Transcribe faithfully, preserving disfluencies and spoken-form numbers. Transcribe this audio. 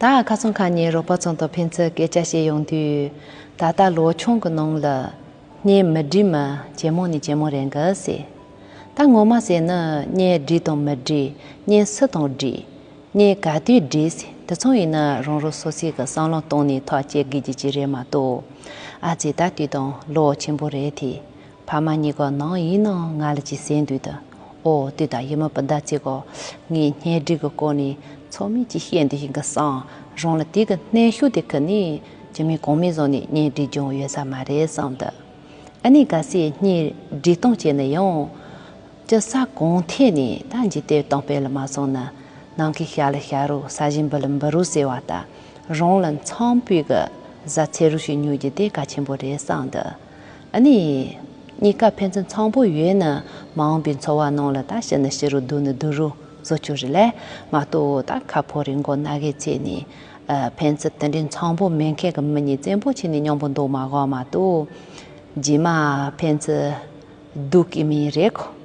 ད་ཁ་སང་ཁ་ཉིན་རོགས་པ་ཚང་དང་ཕན་ཚུན་སྐད་ཆ་བཤད་ཡོང་དུས། ད་ལྟ་ལོ་ཆུང་གི་ནང་ལ་གཉེན་མི་སྒྲིག་མི་ཇེ་མང་ནས་ཇེ་མང་རེད་འགའ་ཟེར། ད་ངོ་མ་ཟེར་ན་གཉེན་སྒྲིག་དང་མི་སྒྲིག། གཉེན་སུ་དང་སྒྲིག། གཉེན་ག་དུས་སྒྲིག་ཟེར་དེ་ཚང་ཡིན་ན་རང་རང་སོ་སོའི་གི་བསམ་བློ་གཏོང་ནས་ཐག་བཅད་དགོས་རྒྱུ་ཅིག་རེད་མ་གཏོགས། ཨ་ཙི་ད་དུས་དང་ལོ་ཆེན་པོ་རེད་དེ། ཕ་མ་གཉིས་ཀ་ནང་ཡིན་ནའང་ང་ལ་ཅིག་ཟེར་འདུག་ད། ཨོ་དེ་ད་ཡི་མ་བུ་ཟླ་ཚེ་གོ། ངས་གཉེན་སྒྲིག་གི་སྐོར་ནས་ཚང་མས་ཅིག་བཤད་འདུག་ཤིང་གི་སང་རང་ལ་དེ་གི་སྣེ་ཤུགས་དེ་ཁུར་ནས་ཇི་མི་གོང་མའི་བཟོ་ནས་གཉེན་སྒྲིག་སྦྱོང་ཡོད་ས་མ་རེད་བསམ་ད། ཨ་ནི་གལ་སྲིད་གཉེན་སྒྲིག་སྟངས་བྱས་ན་ཡང་། ཅི་ས་གོང་ཐད་ནས་ད་འཇིག་རྟེན་གཏོང་སྤེལ་ལ་མ་སོང་ན། ནམ་མཁའི་ཤར་ལ་ཤར་རོ་ས་གཞི་འབུ་ལ་འབུ་རོ་ཟེར་བ་ལྟར་རང་ལ་འཚམ་པོའི་གི་བཟའ་ཚེ་རུ་ཞིག་ཉོ་རྒྱུ་དེ་གལ་ཆེན་པོ་རེད་བསམ་འདུག་ཨ་ནི། གཉིས་ཀ་ཕན་ཚུན་འཚམ་པོ་ཡོད་ན་མ་འོངས་པའི་འཚོ་བ་ནང་ལ་ད་ཤི་ན་ཤི་རུ་སྡུག་ན་སྡུག་རུ་བཟོ་ཆོག་རེད་ལས་མ་གཏོགས། ད་ཁ་ཕོ་རེ་མགོ་ན་གི་ཚེ་ནི། ཨ་ཕན་ཚུན་དེ་འདྲའི་འཚམ་པོ་མེད་མཁན་གི་མི་གཉིས་བཙན་པོ་བྱས་ནས་མཉམ་པོ་འདུག་མ་དགོས་མ་གཏོགས། རྗེས་མ་ཕན་ཚུན་སྡུག་གི་མི་རེད་ཁོ།